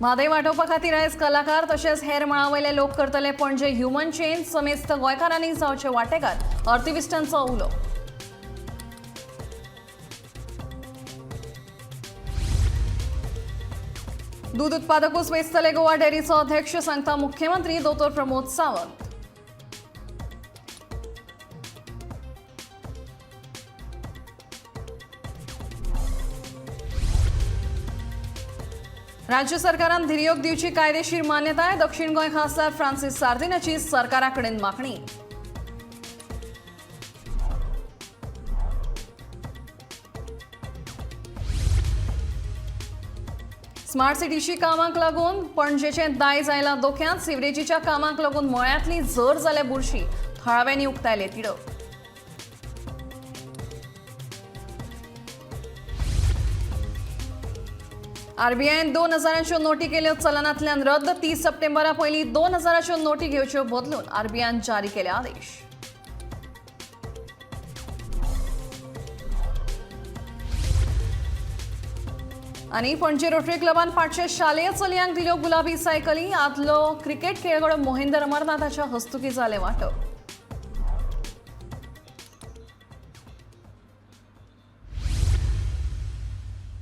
म्हादय वाटोवपा खातीर आयज कलाकार तशेंच हेर मळा वयले लोक करतले पणजे ह्युमन चेन. समेस्त गोंयकारांनी जावचे वांटेकार, आर्टिविस्टांचो उलो. दूद उत्पादकूच वेचतले गोवा डेअरीचो अध्यक्ष, सांगता मुख्यमंत्री दोतोर प्रमोद सावंत. राज्य सरकारान धिरयोग दिवची कायदेशीर मान्यताय, दक्षिण गोंय खासदार फ्रांसीस सार्दिनाची सरकारा कडेन मागणी. स्मार्ट सिटीशी कामाक लागून पणजेचें दायज आयलां धोक्यांत. सिवरेजीच्या कामाक लागून मळ्यांतली झर जाल्या बुरशी, थळाव्यांनी उक्तायले तिडक. आरबीआयन 2000च्यो नोटी केल्यो चलनांतल्यान रद्द. 30 सप्टेंबरा पयलीं 2000च्यो नोटी घेवच्यो बदलून आरबीआयन जारी केले आदेश. आनी पणजे रोटरी क्लबान 500 शालेय चलयांक दिल्यो गुलाबी सायकली. आदलो क्रिकेट खेळगडो मोहिंदर अमरनाथाच्या हस्तुकीं जालें वांटप.